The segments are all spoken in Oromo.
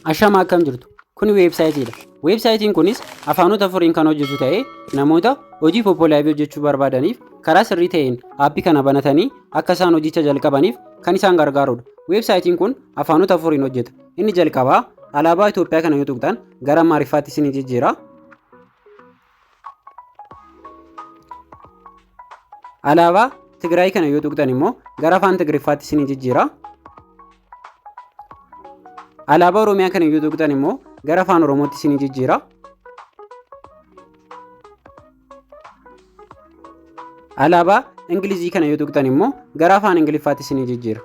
Ashama akkam jirtu? Kuni weebsaayitiidha. Weebsaayitiin kunis afaanota afuriin kan hojjetu ta'ee namoota hojii Poppo Live hojjechuu barbaadaniif karaa sirrii ta'een aappii kana banatanii akka isaan hojicha jalqabaniif kan isaan gargaarudha. Weebsaayitiin kun afaanota afuriin hojjeta. Inni jalqabaa alaabaa Itoophiyaa kana yoo tuqxan gara Amaariffaatti isinii jijjiira. Alaabaa Tigraay kana yoo tuqxan immoo gara afaan Tigriffaatti isinii jijjiira. Alaabaa Oromiyaa kana yoo tuqxan immoo gara afaan Oromootti isinii jijjiira. Alaabaa Ingilizii kana yoo tuqxan immoo gara afaan Ingiliffaatti isinii jijjiira.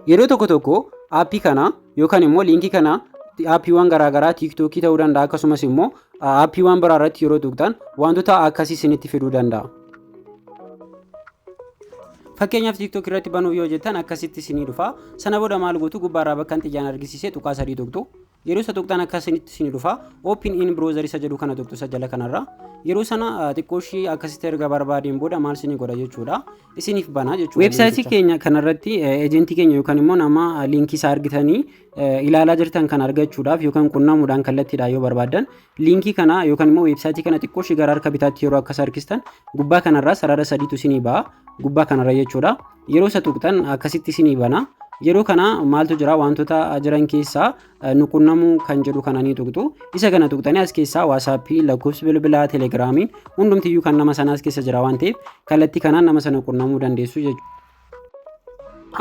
Yeroo tokko tokko aappii kana yookaan immoo liinkii kana aappiiwwan garaagaraa tiiktookii ta'uu danda'a akkasumas immoo aappiiwwan biraa irratti yeroo tuqxan wantoota akkasii isinitti fiduu danda'a. Fakkeenyaaf tiiktook irratti banuuf yoo jettan akkasitti isinii dhufa. Sana booda maal gootu gubbaarraa bakka xiyyaan argisiise tuqaa sadii tuqxu. Yeroo isa tuqxan akka isinitti isinii dhufa. Open in browser isa jedhu kana tuqxu isa jala kanarra. Yeroo sana xiqqoo ishii akkasitti erga barbaadeen booda maal isinii godha jechuudha. Isiniif bana jechuudha. Weebsaayitii keenya kanarratti ejentii keenya yookaan immoo nama liinkii isaa argitanii ilaalaa jirtan kan argachuudhaaf yookaan qunnamuudhaan kallattiidhaan yoo barbaaddan liinkii kana yookaan immoo weebsaayitii kana xiqqoo ishii gara harka bitaatti yeroo akkas harkistan gubbaa kanarraa sarara sadiitu isinii ba'a. Gubbaa kanarra jechuudha. Yeroo isa tuqxan akkasitti isinii bana. Yeroo kana maaltu jira wantoota jiran keessaa nu qunnamuu kan jedhu kana ni tuqxu. Isa kana tuqxanii as keessaa waasaappii, lakkoofsi bilbilaa, telegiraamiin hundumtiyyuu kan nama sanaa as keessa jira waan ta'eef kallattii kanaan nama sana qunnamuu dandeessu jechuudha.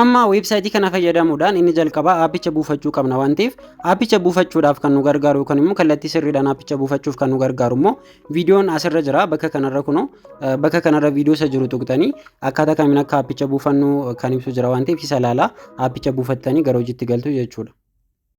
Amma weebsaayitii kana fayyadamuudhaan inni jalqabaa aappicha buufachuu qabna waan ta'eef aappicha buufachuudhaaf kan nu gargaaru yookaan immoo kallattii sirriidhaan aappicha buufachuuf kan nu gargaaru immoo viidiyoon asirra jira bakka kanarra kunoo bakka kanarra viidiyoo isa jiru tuqxanii akkaataa kamiin akka aappicha buufannu kan ibsu jira waan ta'eef isa ilaalaa aappicha buufattanii gara hojiitti galtu jechuudha.